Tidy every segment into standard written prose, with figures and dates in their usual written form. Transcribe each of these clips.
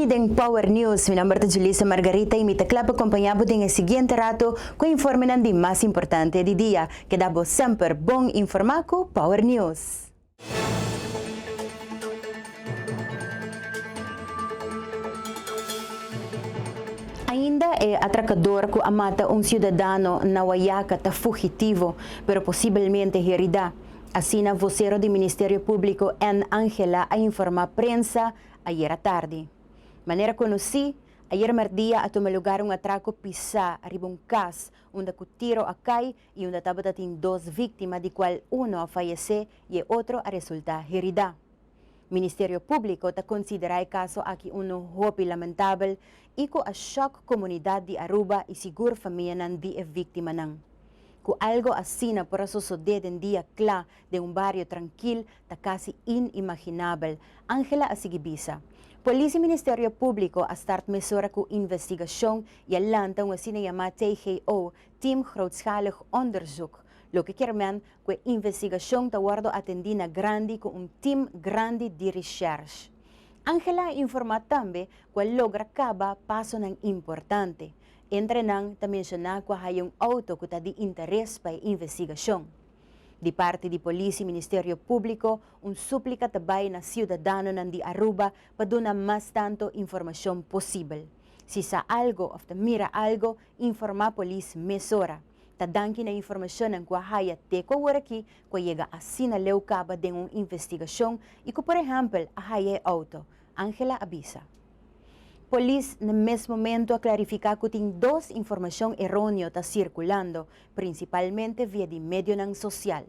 bini den Power News. Mi nomber ta Julissa Margarita y mi ta cla pa acompaña bo den e siguiente rato cu informenan di mas importante di dia. Keda bo semper bon informa cu Power News. Ainda e atracador cu a mata un ciudadano na Wayaca ta fugitivo, pero posibelmente herida. Asina vocero di Ministerio Publico Ann Angela a informa prensa ayera tardi. Manera conoci, ayer merdia a tuma lugar un atraco pisa riba un cas unda cu tiro a cay y unda tabata tin dos victima di cual uno a fayece y e otro a resulta herida. Ministerio Publico ta considera e caso aki uno hopi lamentabel y cu a shock comunidad di Aruba y sigur famianan di e victimanan. Cu algo asina por a sosode den dia cla den un bario trankil ta casi inimaginabel, Angela a sigui bisa. Polis y Ministerio Publico a start mesora cu investigacion y a lanta un asina yama TGO, Team Grootschalig Onderzoek, loke kier men cu e investigacion ta wordo atendi na grandi cu un team grandi di recherche. Angela a informa tambe cu a logra caba pasonan importante. Entre nan ta menciona cu a haya un auto cu ta di interes pa e investigacion. Di parti di polis y Ministerio Publico un suplica ta bay na ciudadanonan di Aruba pa duna mas tanto informacion posibel. Si sa algo of ta mira algo, informa polis mesora. Ta danki na informacionnan cu a haya te cu awor aki cu a yega asina leu caba den un investigacion y cu por ehempel a haya e auto, Angela a bisa. Polis na mes momento a clarifica cu tin dos informacion eroneo ta circulando, principalmente via di medionan social.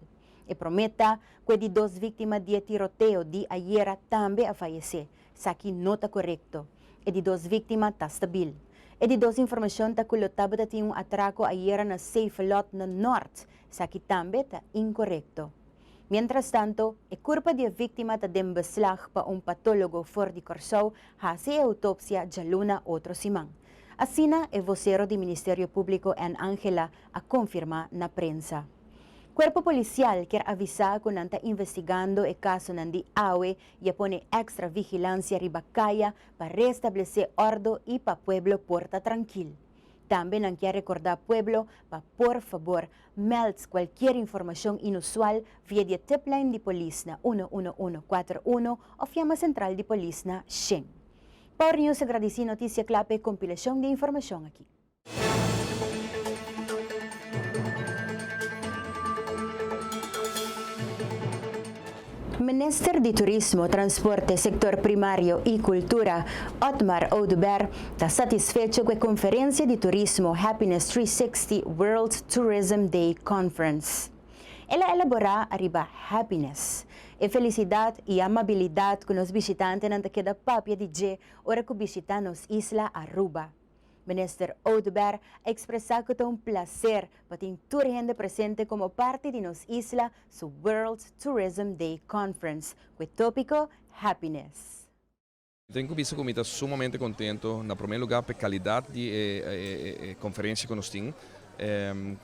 E prome ta cu e di dos victima di e tiroteo di ayera tambe a fayece. Esaki no ta corecto. E di dos victima ta stabil. E di dos informacion ta cu lo tabata tin un atraco ayera na Safe Lot na Noord. Esaki tambe ta incorecto. Mientrastanto, e curpa di e victima ta den beslag pa un patologo for di Corsou haci e autopsia djaluna otro siman. Asina e vocero di Ministerio Publico Ann Angela a confirma na prensa. Cuerpo Policial kier avisa cu nan ta investigando e casonan di awe y a pone extra vigilancia riba caya pa restablece ordo y pa pueblo por ta trankil. Tambe nan kier recorda pueblo pa por fabor meld cualkier informacion inusual via di e tipline di polis na uno uno uno kuater uno of yama central di polis na shen. Power News a gradici Noticia Cla pa e compilacion di informacion aki. Minister di Turismo, Transporte, Sector Primario y Cultura, Otmar Oduber, ta satisfecho cu e conferencia di turismo Happiness 360 World Tourism Day Conference. El a elabora ariba happiness, e felicidad y amabilidad cu nos bishitantenan ta keda papia di dje ora cu bishita nos isla Aruba. Minister Oduber a expresa cu ta un placer pa tin tur hende presente como parti di nos isla su World Tourism Day Conference cu e topico Happiness. Tin cu bisa cu mi ta sumamente contento na prome lugar p'e calidad di e conferencia cu nos tin.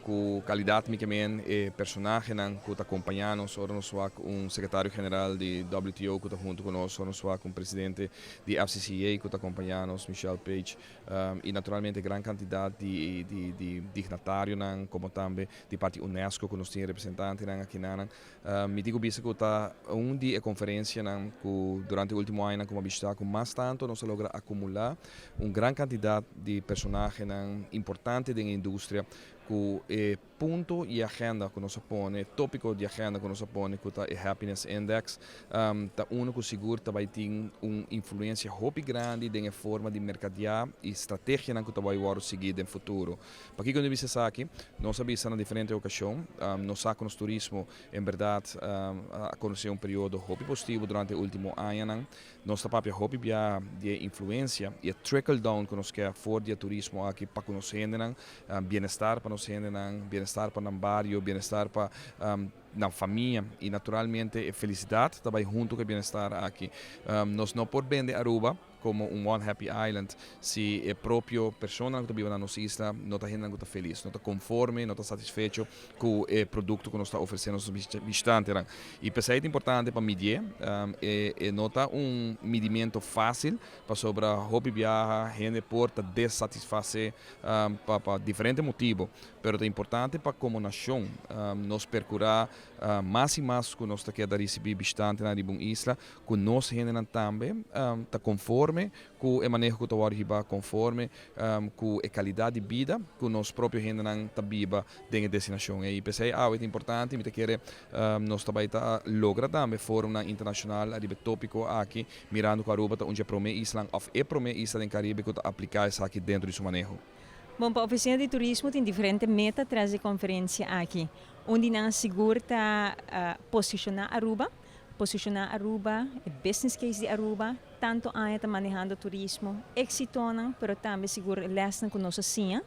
Cu calidad mi ke men e personahenan cu ta acompaña nos ora nos wak un secretario general di WTO cu ta hunto cu nos, ora nos wak un presidente di FCCA cu ta acompaña nos, Michelle Page, y naturalmente gran cantidad di dignatarionan como tambe di parti UNESCO cu nos tin representantenan akinanan. Mi tin cu bisa cu ta un di e conferencianan cu durante e ultimo añanan cu mi a bishita cu mas tanto nos a logra acumula un gran cantidad di personahenan importante den e industria cu e punto y agenda cu nos a pone, e topico di agenda cu nos a pone cu ta e Happiness Index ta uno cu sigur ta bay tin un influencia hopi grandi den e forma di mercadia y strategianan cu ta bay wordo sigui den futuro. Pakiko nos a bisa esaki? Nos a bisa na diferente ocasion, nos sa cu nos turismo en berdad a conoce un periodo hopi positivo durante e ultimo añanan. Nos ta papia hopi bia di e influencia y e trickle down cu nos ke for di e turismo aki pa cu nos hendenan, bienestar pa nos hendenan, bienestar pa nan bario, bienestar pa. Nan famia y naturalmente e felicidad ta bay hunto cu e bienestar aki. Nos no por bende Aruba como un One Happy Island si e propio personanan cu ta biba na nos isla no ta hendenan cu ta feliz, no ta conforme, no ta satisfecho cu e producto cu nos ta ofrece nos bishitantenan. Y p'esey ta importante pa midi'e. E no ta un midimento facil pasobra hopi biaha hende por ta desatisface pa diferente motibo. Pero ta importante pa komo nashon nos perkurá mas i mas ku nos ta keda risibí bishitantenan riba un isla, ku nos hendenan tambe ta konforme ku e maneho ku ta wòrdu hibá, konforme ku e kalidat di bida ku nos propio hendenan ta biba den e destinashon ei. P'esei awe ta importante i mi ta kere nos ta bai ta logra tambe forumnan internashonal riba e tópiko aki, mirando ku Aruba ta un dje promé islan òf e promé isla den Karibe ku ta apliká esaki dentro di su maneho. Bon, pa Oficina di Turismo tin diferente meta tras di conferencia aki. Un di nan sigur ta posiciona Aruba, posiciona Aruba, e business case di Aruba, tanto aña ta manehando turismo, exitonan, pero tambe sigur lesnan cu nos a siña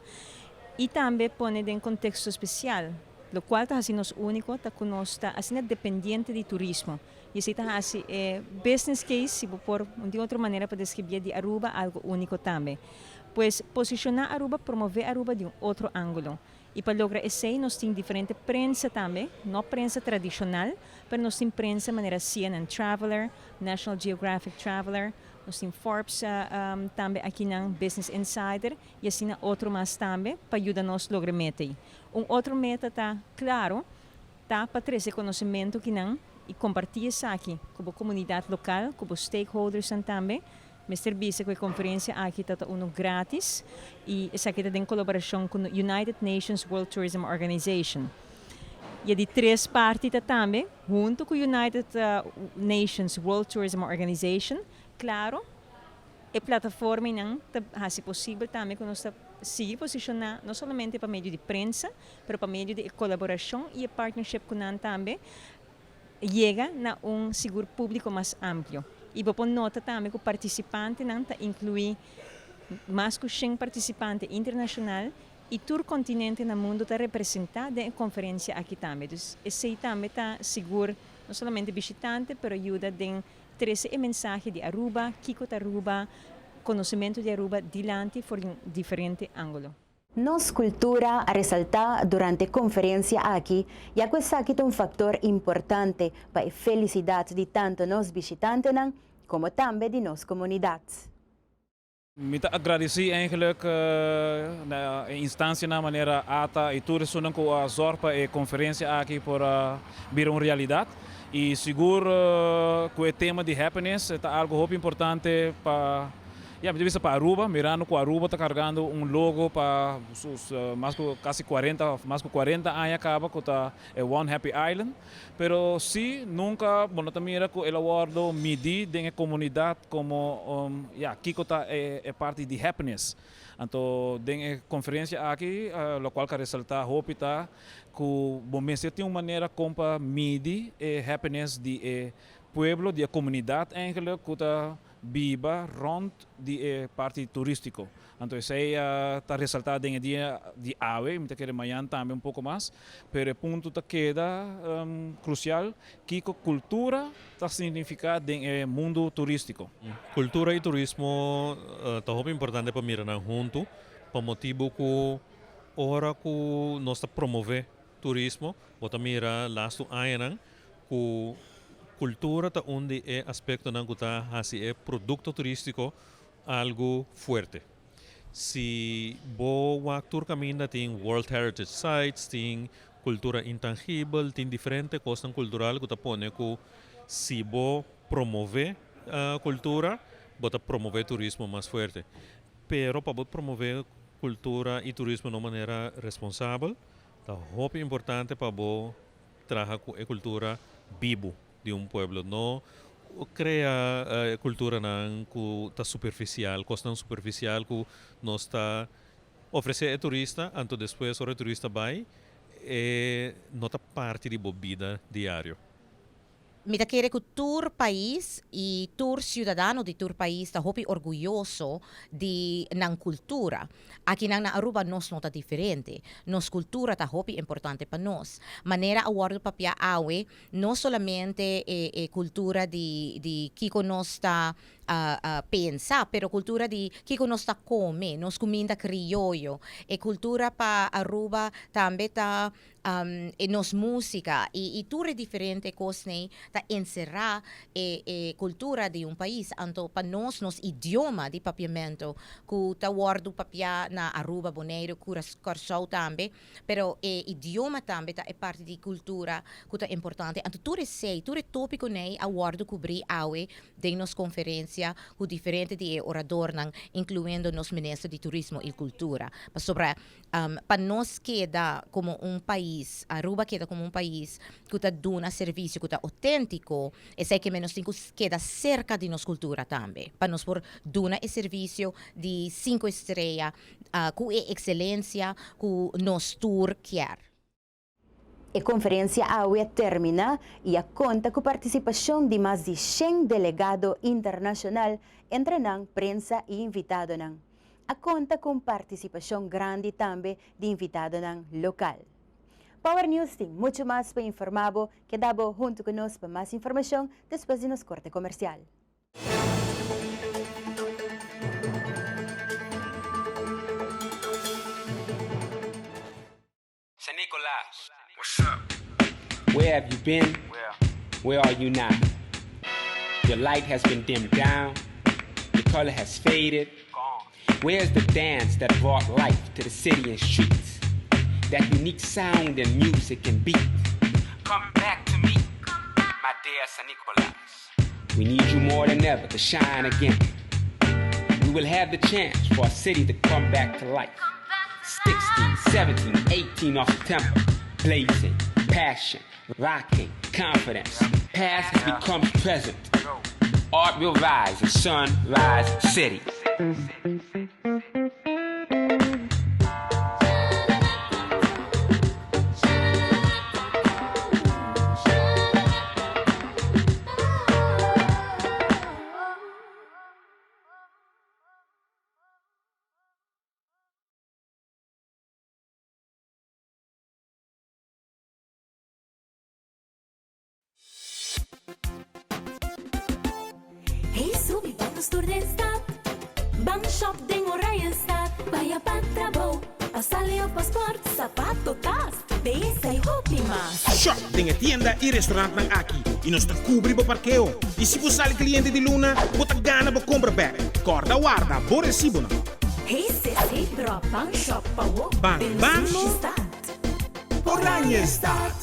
y tambe pone den contexto special, locual ta haci nos unico ta cu nos ta asina dependiente di turismo y esey ta haci e business case, si bo por un di otro manera pa describie, di Aruba algo unico tambe. Pues posishoná Aruba, promové Aruba di un otro ángulo. I pa logra esei nos tin diferente prensa tambe, no prensa tradishonal, pero nos tin prensa manera CNN Traveler, National Geographic Traveler, nos tin Forbes tambe akinan, Business Insider i asina otro mas tambe pa yuda nos logra e meta ei. Un otro meta ta, klaro, ta pa trese konosementu kinan i kompartí esaki ku bo komunidat lokal, ku bo stakeholdersnan tambe. Mester bisa ku e konferensia aki ta ta unu gratis i esaki ta den kolaborashon ku United Nations World Tourism Organization. I e di tres parti ta tambe huntu ku United Nations World Tourism Organization. Klaro, e plataformanan ta hasi posibel tambe ku nos ta sigui posishoná no solamente pa medio di prensa, pero pa medio di e kolaborashon i e partnership ku nan tambe yega na un sigur públiko mas amplio. I bo por nota tambe ku partisipantenan ta inkluí mas ku shen partisipante internashonal i tur kontinente na mundu ta representá den e konferensia aki tambe. Dus esei tambe ta sigur no solamente bishitante pero yuda den trese e mensahe di Aruba, kiko ta Aruba, konosementu di Aruba dilanti for di un diferente ángulo. Nos cultura a resalta durante e conferencia aki, ya cu esaki ta un factor importante pa e felicidad di tanto nos bishitantenan como tambe di nos comunidad. Mi ta agradeci eigenlijk na e instancianan manera ata y tur esunnan cu a zorg pa e conferencia aki por a bira un realidad. Y sigur cu e tema di happiness ta algo hopi importante pa Ya, mi ta bisa pa Aruba, mirando cu Aruba ta cargando un logo pa mas cu casi cuarenta of mas cu cuarenta aña caba cu ta e One Happy Island. Pero si nunca bo no ta mira cu el a wordo midi den e comunidad como ya, kico ta e parti di happiness. Anto den e conferencia aki locual ca resalta hopi ta cu bo mester tin un manera con pa midi e happiness di e pueblo, di e comunidad eigenlijk cu ta biba rond di e parti turistico. Anto esey ta resalta den e dia di awe, mi ta kere mañan tambe un poco mas, pero e punto ta keda crucial, kico cultura ta significa den e mundo turistico. Cultura y turismo ta hopi importante pa mira nan hunto, pa motibo cu ora cu nos ta promove turismo, bo ta mira lastu añanan ku kultura ta un di e aspektonan ku ta hasi e produkto turístiko algu fuerte. Si bo wak tur kaminda tin World Heritage Sites, tin kultura intangibel, tin diferente kosnan kultural ku ta pone ku si bo promové kultura, bo ta promové turismo mas fuerte. Pero pa bo promové kultura i turismo na un manera responsabel, ta hopi importante pa bo traha ku e kultura bibu di un pueblo. No krea kulturanan ku ta superfisial, kosnan superfisial ku nos ta ofresé e turista, anto despues ora e turista bai e no ta parti di bo bida diario. Mi ta kere ku tur pais i tur siudadano di tur pais ta hopi orguyoso di nan kultura. Akinan na Aruba nos no ta diferente. Nos kultura ta hopi importante pa nos. Manera a wòrdu papia awe, no solamente e e kultura di di kiko nos ta pensa, pero kultura di kiko nos ta kome, nos kuminda krioyo. E kultura pa Aruba tambe ta e nos músika i i tur e diferente kosnan ta enserá e e kultura di un pais. Anto pa nos, nos idioma di papiamentu ku ta wòrdu papiá na Aruba, Boneiru, Kòrsou tambe, pero e idioma tambe ta e parti di kultura ku ta importante. Anto tur esei, tur e tópikonan a wòrdu kubrí awe den nos konferensia ku diferente di e oradornan, inkluyendo nos minister di Turismo i Kultura. Pasobra Pa nos keda komo un pais, Aruba keda komo un pais ku ta duna servisio ku ta outéntiko, esei ke nos tin ku keda serka di nos kultura tambe, pa nos por duna e servisio di sinku estrea ku e ekselensia ku nos tur kier. E konferensia awe a terminá i a konta ku partisipashon di mas di shen delegado internashonal, entre nan prensa i invitadonan. A konta ku un partisipashon grandi tambe di invitadonan lokal. Power News tin muchu mas pa informá bo, keda bo huntu ku nos pa mas informashon despues di nos korte komersial. San Nicolas. What's up? Where have you been? Where? Where are you now? Your light has been dimmed down. Your color has faded. Gone. Where's the dance that brought life to the city and streets? That unique sound and music and beat. Come back to me, my dear San Nicolas. We need you more than ever to shine again. We will have the chance for our city to come back to life. 16, 17, 18 of September. Blazing, passion, rocking, confidence. Past has become present. Art will rise in Sunrise City. Hey subi ban nos tur den stad Ban shop den Oranjestad Baya pa trabou, pa sali of pa sport Sapato, tas, beyesa y hopi mas. Shop den e tienda y restaurantnan aki y nos ta cubri bo parkeo. Y si bo sali cliente di luna, bo ta gana bo compra bek. Corda warda bo recibonan. Hey sis, hey bro, ban shop pa wo Ban den ban sushi no. stad. Oranjestad.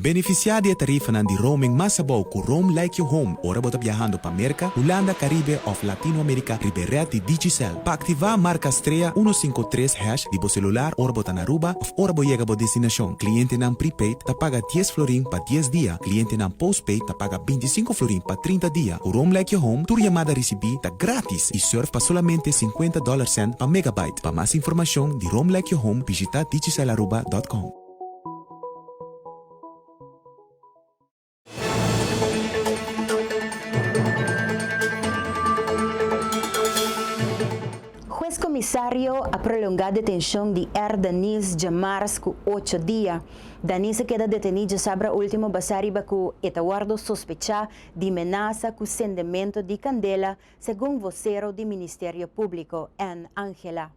Benefisiá di e tarifanan di roaming mas abou ku Roam Like You Home ora bo ta biahando pa Merka, Hulanda, Karibe òf Latinoamerika riba e rèt di Digicel. Pa aktivá marka strea uno sinku tres hash di bo selular ora bo ta na Aruba òf ora bo yega bo destinashon. Klientenan prepaid ta paga dies florin pa dies dia, klientenan postpaid ta paga bintisinku florin pa trinta dia. Ku Roam Like You Home tur yamada risibí ta grátis i sùrf pa solamente sinkuenta dòler sènt pa megabyte. Pa mas informashon di Roam Like You Home bishitá digicelaruba dòt com. Hues komisario a prolongá detenshon di R. Danis djamars ku ocho dia. Danis a keda detení djasabra último basá riba ku e ta wòrdu sospechá di menasa ku sendemento di kandela, segun vosero di Ministerio Públiko, Ann Angela.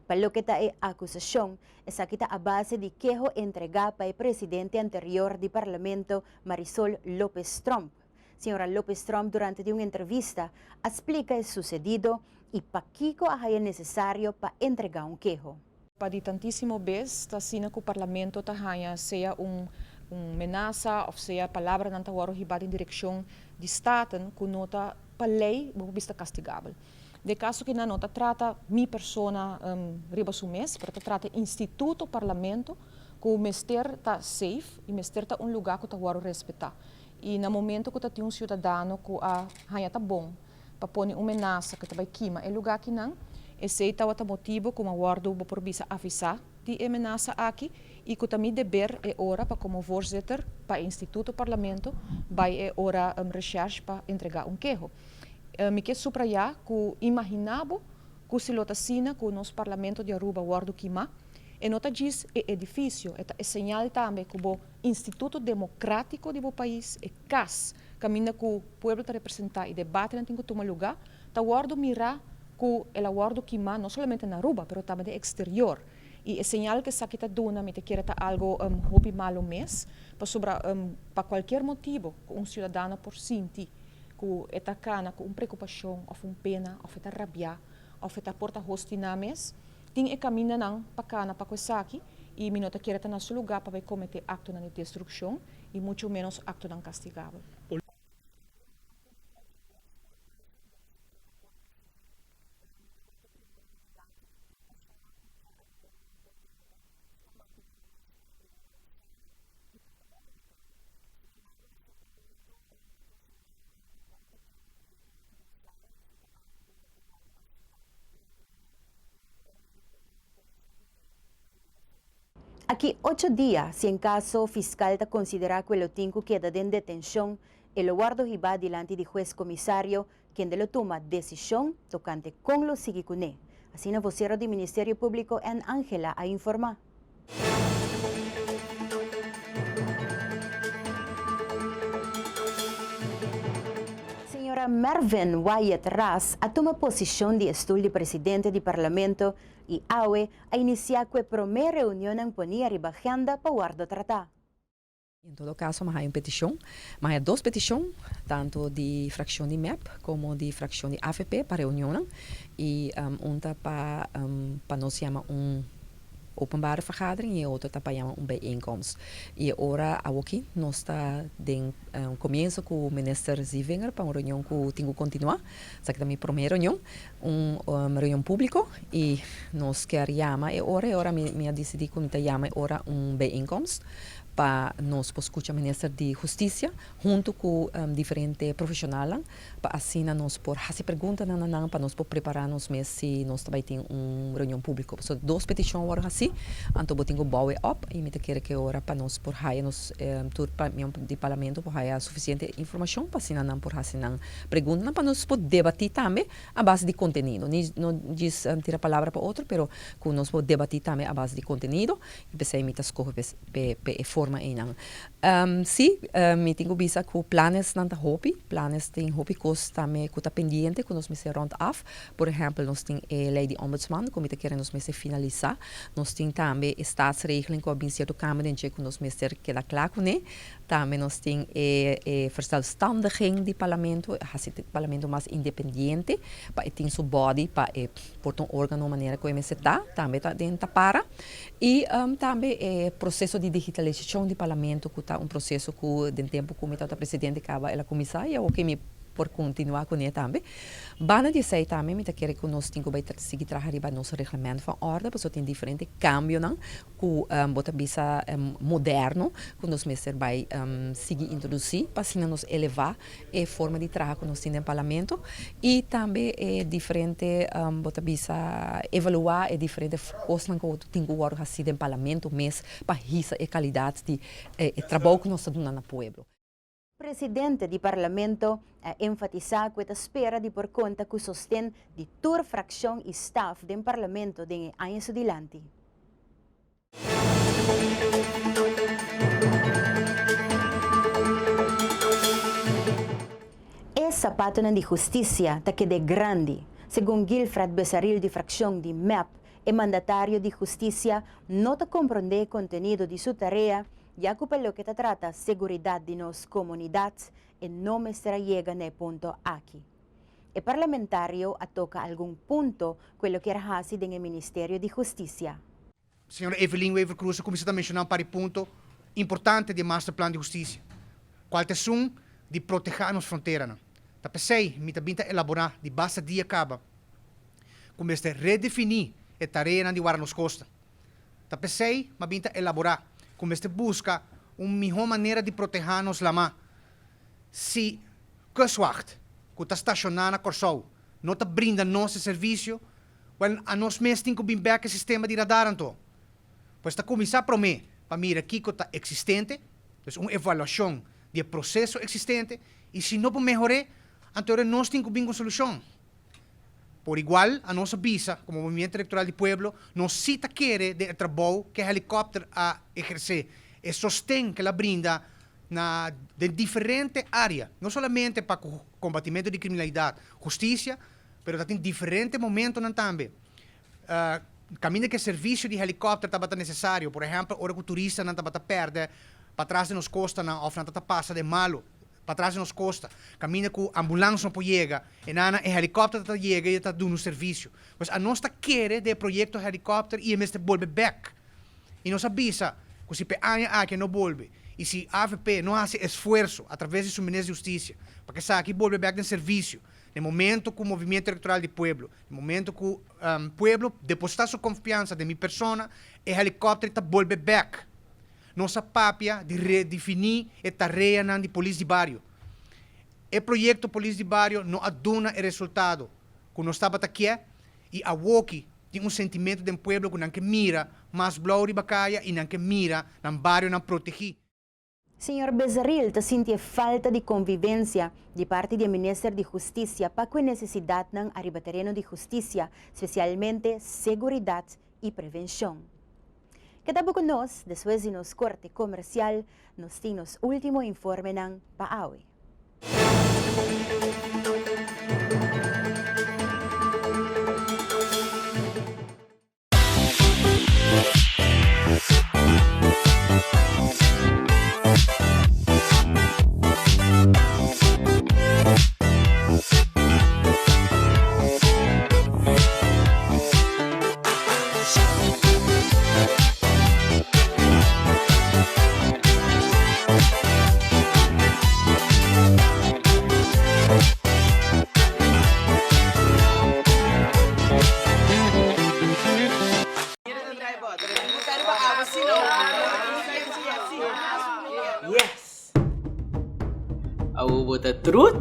Pa loke ta e akusashon, esaki ta a base di keho entregá pa e presidente anterior di Parlamento, Marisol Lopez Tromp. Señora Lopez Tromp durante di un entrevista a splica e sucedido y pakico a haya necesario pa entrega un keho. Pa di tantísimo bes ta asina ku Parlamento ta haña sea un un menasa òf sea palabranan ta wòrdu hibá den direkshon di Staten ku no ta pa lei bo por bisa kastigabel. Den e kaso kinan no ta trata mi persona riba su mes pero ta trata e instituto Parlamento ku mester ta safe i mester ta un lugá ku ta wòrdu respetá. I na momento ku ta tin un siudadano ku a haña ta bon pa pone un menasa ku ta bai kima e lugá akinan, esei tabata motibu ku mi a wòrdu, bo por bisa, avisá di e menasa aki i ku ta mi deber e ora pa komo voorzitter pa e instituto Parlamento bai e ora reshèrsh pa entregá un keho. Mi ke suprayá ku imaginá bo ku si lo ta asina ku nos Parlamento di Aruba wòrdu kimá, e no ta djis e edifisio, e ta e señal tambe ku bo instituto demokratiko di bo pais, e kas kaminda ku pueblo ta representá i debatenan tin ku tuma lugá, ta wòrdu mirá ku el a wòrdu kimá no solamente na Aruba pero tambe den eksterior. I e señal ku esaki ta duna mi ta kere ta algu hopi malu mes, pasobra pa kualkier motibu ku un siudadano por sinti ku e ta kana ku un preokupashon òf un pena òf e ta rabiá òf e ta por ta hostiná mes, tin e kamindanan pa kana pa ku esaki i mi no ta kere ta na su lugá pa bai kometé aktonan di destrukshon i muchu ménos aktonan kastigabel. Aki ocho dia, si en kaso fiskal ta konsiderá ku e lo tin ku keda den detenshon, e lo wòrdu hibá dilanti di hues komisario, kende lo tuma desishon tokante kon lo sigui kuné. Asina vosero di Ministerio Públiko Ann Angela a informá. Señora Mervin Wyatt Ras a tuma posishon di e stul di presidente di Parlamento i awe a inisiá ku e promé reunionnan poní ariba agenda pa wòrdu tratá. En todo caso mi a haya un peticion, mi a haya dos peticion, tanto di fraccion di mep como di fraccion di avp pa reunionnan y un ta pa pa nos yama un openbare vergadering y e otro ta pa yama un bijeenkomst. Y e ora awoki nos ta den comienso cu Minister Zievinger pa un reunion cu tin cu continua, esaki ta mi prome reunion, un reunion publico y nos kier yama e ora, e ora mi a dicidi cu mi ta yama e ora un bijeenkomst. pa nos por skucha Minister di Hustisia huntu ku diferente profeshonalnan pa asina nos por hasi preguntanan na nan pa nos por prepará nos mes si nos ta bai tin un reunion públiko. Pasobra dos petishon a wòrdu hasí, anto bo tin ku bou e òp i mi ta kere ku e ora pa nos por haya nos tur miembro di parlamento por haya sufisiente informashon pa asina nan por hasi nan preguntanan pa nos por debatí tambe a base di kontenido. Ni no djis tira palabra pa otro pero ku nos por debatí tambe a base di kontenido. I p'esei mi ta skohe p'e e forma einan. Sí, mi tin ku bisa ku planesnan ta hopi. Planes tin hopi kos tambe ku ta pendiente ku nos mester rònt af. Por ehèmpel, nos tin e lei di ombudsman ku mi ta kere nos mester finalisá. Nos tin tambe e staatsregeling ku a bin sierto kambio den dje ku nos mester keda kla kuné. Tambe nos tin e e verzelfstandiging di parlamento, hasi parlamento mas independiente pa e tin su body pa e por ta un organo manera ku e mester ta, tambe ta den ta para. I tambe e proseso di digitalisashon di parlamento ku ta un proseso ku den tempu ku mi tabata presidente kaba el a kuminsá i awor ke mi por kontinuá kuné tambe. Banda di esei tambe mi ta kere ku nos tin ku bai sigui traha riba nos reglamento van orde pasobra tin diferente kambionan ku bo ta bisa moderno ku nos mester bai sigui introdusí pa asina nos elevá e forma di traha ku nos tin den parlamento i tambe e diferente bo ta bisa evaluá e diferente kosnan ku tin ku wòrdu hasí den parlamento mes pa hisa e kalidat di e trabou ku nos ta duna na pueblo. Presidente di Parlamento a enfatisá ku e ta spera di por konta ku sosten di tur frakshon i staf den Parlamento den e aña su dilanti. E sapatonan di hustisia ta kede grandi, segun Guilfred Besaril di frakshon di mep. E mandatario di hustisia no ta komprondé e kontenido di su tarea. ya ku pa loke ta trata seguridat di nos komunidat e no mester a yega na e punto aki. E parlamentario a toka algun punto ku e lo kier hasi den e Ministerio di Hustisia. Señora Evelyn Wever-Croes a cuminsa ta menciona un par di punto importante di e Masterplan di Husticia, cual ta esun di proteha nos fronteranan. Ta p'esey mi ta bin ta elabora di basta dia caba cu mester redefini e tareanan di wara nos costa. Ta p'esey m'a bin ta elabora cu mester busca un miho manera di proteha nos lama. Si Kustwacht cu ta staciona na Corsou no ta brinda nos e servicio, Wel, anos mes tin ku bin bek e sistema di radar anto. Pues ta kuminsá promé pa mira kiko ta eksistente, dus un evaluashon di e proseso eksistente, i si no por mehor'é, anto ora nos tin ku bin ku un solushon. Por igual, anos a bisa, komo Movimiento Electoral di Pueblo, nos sí ta kere den e trabou ku e helikòpter a ehersé, e sosten ku el a brinda na den diferente área, no solamente pa ku kombatimentu di kriminalidat, hustisia, Pero ta tin diferente momentonan tambe kaminda ku e servisio di helikòpter tabata nesesario. Por ehèmpel, ora ku turistanan tabata pèrdè patras di nos kostanan òf nan tabata pasa den malu patras di nos kosta, kaminda ku ambulans no por yega, e nana e helikòpter ta yega i e ta duna un servisio. Pues anos ta kere den e proyekto helikòpter i e mester bolbe bèk. I nos a bisa ku si p'e aña aki e no bolbe i si avp no hasi esfuerso atraves di su Minister di Hustisia pa ku esaki bolbe bèk den servisio, Den momento cu Movimiento Electoral di Pueblo, den momento cu pueblo deposita su confiansa den mi persona, e helicopter ta bolbe bek. Nos a papia di redefini e tareanan di Polis di Bario. E proyecto Polis di Bario no a duna e resultado cu nos tabata kier y awoki tin un sentimento den pueblo cu nan ke mira mas blou riba caya y nan ke mira nan barionan protegi. Señor Besaril ta sinti e falta di convivencia di parti di e Minister di Husticia pa cu e necesidadnan ariba tereno di husticia, specialmente seguridad y prevencion. Keda bo cu nos, despues di nos corte comercial nos tin nos ultimo informenan pa awe. Yes! Awo bo ta truth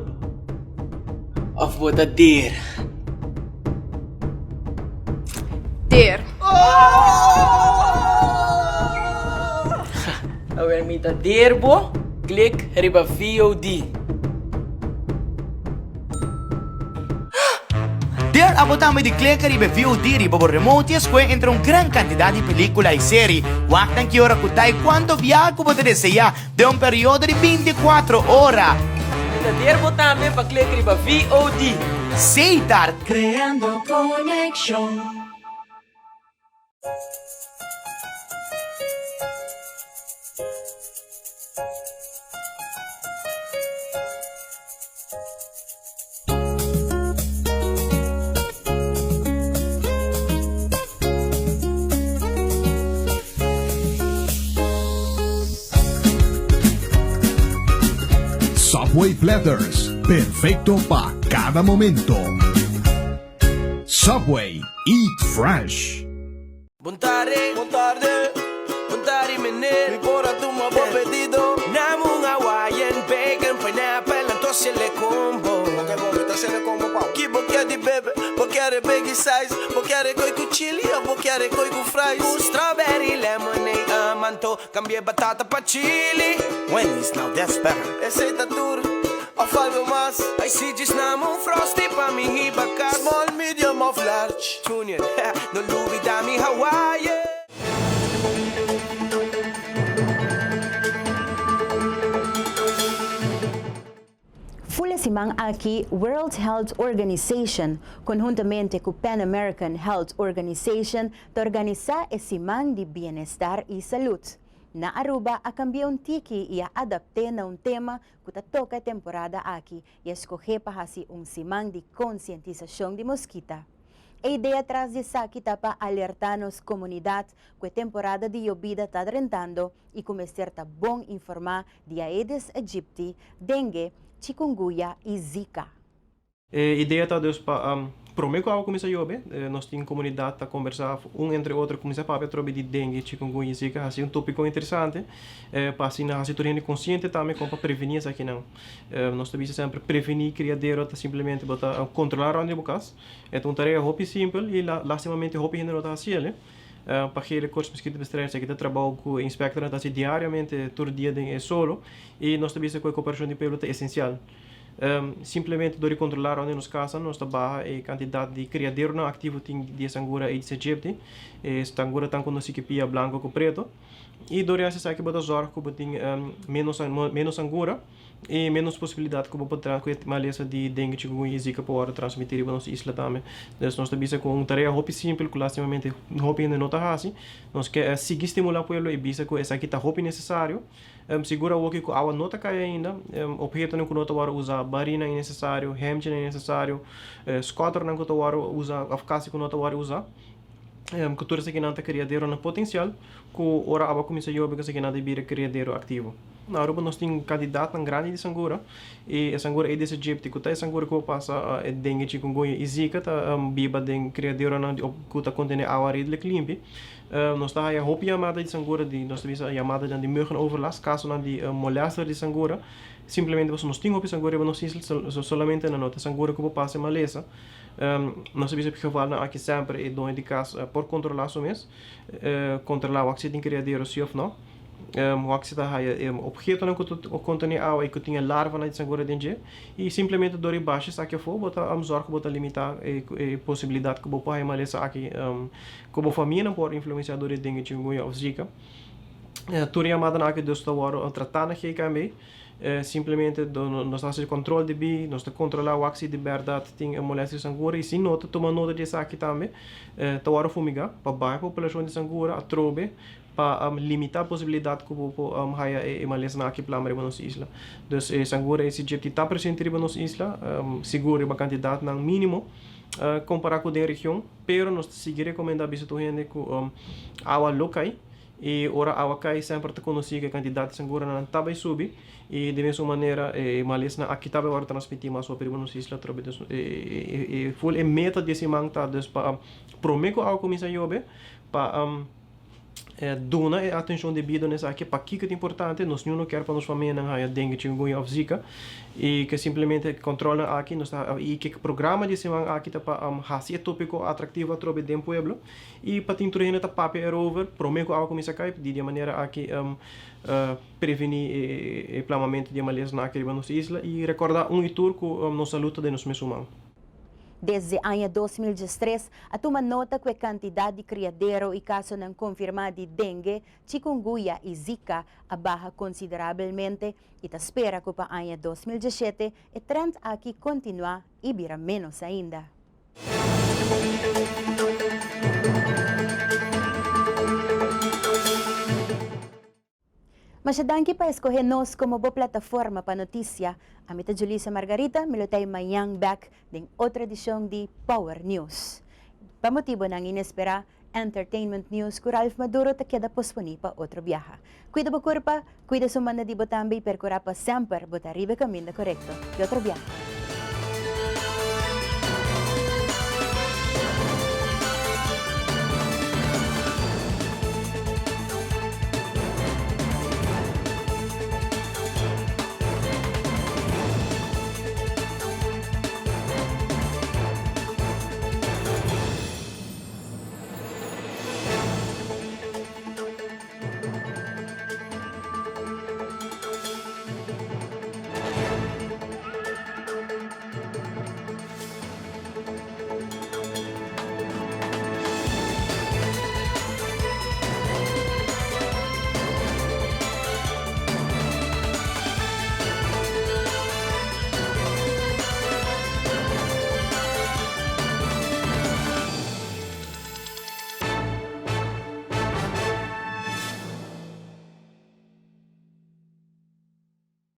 of bo ta dare? Dare. Awel mi ta dare bo, click riba VOD. Dare abo tambe di kleka riba e VOD riba bo remote i escohe entre un gran cantidad di pelicula i seri. Wak nan ki ora cu ta i cuanto biaha cu bo ta desea den un periodo di binticuatro ora. Mi ta dare bo tambe pa klek riba VOD. Setar. Creando conexion. Subway Platters, perfecto pa cada momento. Subway, eat fresh. Bon tarde, bon tarde, bon tarde meneer. Mi por a tuma bo pedido. Nam un Hawaiian bacon, pineapple, anto sele combo. Ok, bo mi ta sele combo pau. Ki bo kier di bebe? Bo kier e biggie size? Bo kier e koi ku chili of bo kier e koi ku fries? Ku strawberry lemonade, anto Cambia e batata pa chili. Wendy's, now that's better. Esey ta tur, of algo mas? Ay si djis nam un frosty pa mi hiba cas. Small, medium of large. Junior, no lubida mi Hawaii. Ful e siman aki World Health Organization konhuntamente ku Pan American Health Organization ta organisá e Siman di Bienestar i Salud. Na Aruba a cambia un tiki y a adapt'é na un tema cu ta toca e temporada aki y a scoge pa haci un siman di concientisacion di mosquita. E idea tras di esaki ta pa alerta nos comunidad cu e temporada di yobida ta drentando y cu mester ta bon informa di Aedes aegypti, dengue, chikungunya y Zika. E idea ta dus pa prome ku awa kuminsá yobe, nos tin komunidat ta kombersá un entre otro kuminsá papia atrobe di dengue, chikungunya i zika, hasi un topiko interesante pa asina hasi tur hende konsiente tambe kon pa prevení esakinan. Nos ta bisa semper prevení kriadero ta simplemente bo ta kontrolá rònt di bo kas. E ta un tarea hopi simpel i lastimamente hopi hende no ta hasi el. Pa gele koorts mosquitobestrijding esaki ta trabou ku e inspektornan ta hasi diariamente tur dia den e solo i nos ta bisa ku e koperashon di pueblo ta esensial. Simplemente dor di kontrolá rònt di nos kasa nos ta baha e kantidat di kriaderonan aktivo tin di e sangura Aedes aegypti, e sangura tan konosí ku pia blanko ku preto. I dor di hasi esaki bo ta zòrg ku bo tin ménos ménos sangura i ménos posibilidat ku bo por ku e malesa di dengue, chikungunya i zika por wòrdu transmití riba nos isla tambe. Dus nos ta bisa ku un tarea hopi simpel ku lastimamente hopi hende no ta hasi. Nos ke sigui stimulá pueblo i bisa ku esaki ta hopi nesesario. Sigur awoki ku awa no ta kai ainda, ophetonan ku no ta wòrdu usá, barinan innesesario, hemchinan innesesario, skòternan ku ta wòrdu usá òf kasi ku no ta wòrdu usá, ku tur esakinan ta kriaderonan potensial ku ora awa kuminsá yobe ku esakinan ta bira kriadero aktivo. Na Aruba nos tin kantidatnan grandi di sangura i e sangura Aedes aegypti ku ta e sangura ku por pasa e dengue, chikungunya i zika ta biba den kriaderonan ku ta kontené awa redelijk limpi. Nos ta haya hopi yamada di sangura di, nos ta bisa yamadanan di muggenoverlast, kasonan di molester di sangura, simplemente pasobra nos tin hopi sangura riba nos isla, solamente nan no ta sangura ku por pasa e malesa. Nos ta bisa e gevalnan aki semper e doño di kas por kontrolá su mes, kontrolá wak si tin kriadero si òf no. Wak si ta haya e obhetonan ku ta kontené awa i ku tin e larvanan di sangura den dje i simplemente dor di basha esaki afó bo ta zòrg ku bo ta limitá e posibilidat ku bo por haya malesa aki. Ku bo famianan por influensiá dor di dengue, chikungunya òf zika. Tur e yamadanan aki dus ta wòrdu tratá na GKMB. Simplemente nos ta hasi kòntròl di bi, nos ta kontrolá wak si di bèrdat tin e molèstia di sangura i si no ta tuma nota di esaki tambe ta wòrdu fumigá pa baha e populashon di sangura atrobe pa limitá posibilidat ku bo por haya e malesanan aki plama riba nos isla. Dus e sangura ACGT ta presente riba nos isla, sigur riba kantidatnan mínimo kompará ku den region. Pero nos ta sigui recomenda bisa tur hende cu awa lo cay y ora awa cay semper ta conoci cu e cantidad di sanguranan ta bay subi y di mesun manera e malesnan aki ta bay worde transmiti mas hopi riba nos isla atrobe. Dus e full e meta di e siman ta dus pa prome cu awa cuminsa yobe pa Duna e atencion debido na esaki, pakico ta importante, nos niun no kier pa nos famianan haya dengue, chikungunya of zika, y ke simplemente controlnan aki nos ta y ke programa di e siman aki ta pa haci e topico atractivo atrobe den pueblo y pa tin tur hende ta papia erover prome cu awa cuminsa cay di e manera aki preveni e plamamento di e malesanan aki riba nos isla y recorda un y tur cu nos salud ta den nos mesun man. Desde aña 2013 a tuma nota ku e kantidat di kriadero i kasonan konfirmá di dengue, chikungunya i zika a baha konsiderabelmente i ta spera ku pa aña 2017 e trend aki kontinuá i bira ménos ainda. Masha danki pa escoge nos como bo plataforma pa noticia. Ami ta Julissa Margarita, mi lo ta e mañan bek den otro edicion di Power News. Pa motibonan inespera, Entertainment News cu Ralph Maduro ta keda posponi pa otro biaha. Cuida bo curpa, cuida su manda di bo tambe y percura pa semper bo ta riba e caminda corecto. Te otro biaha.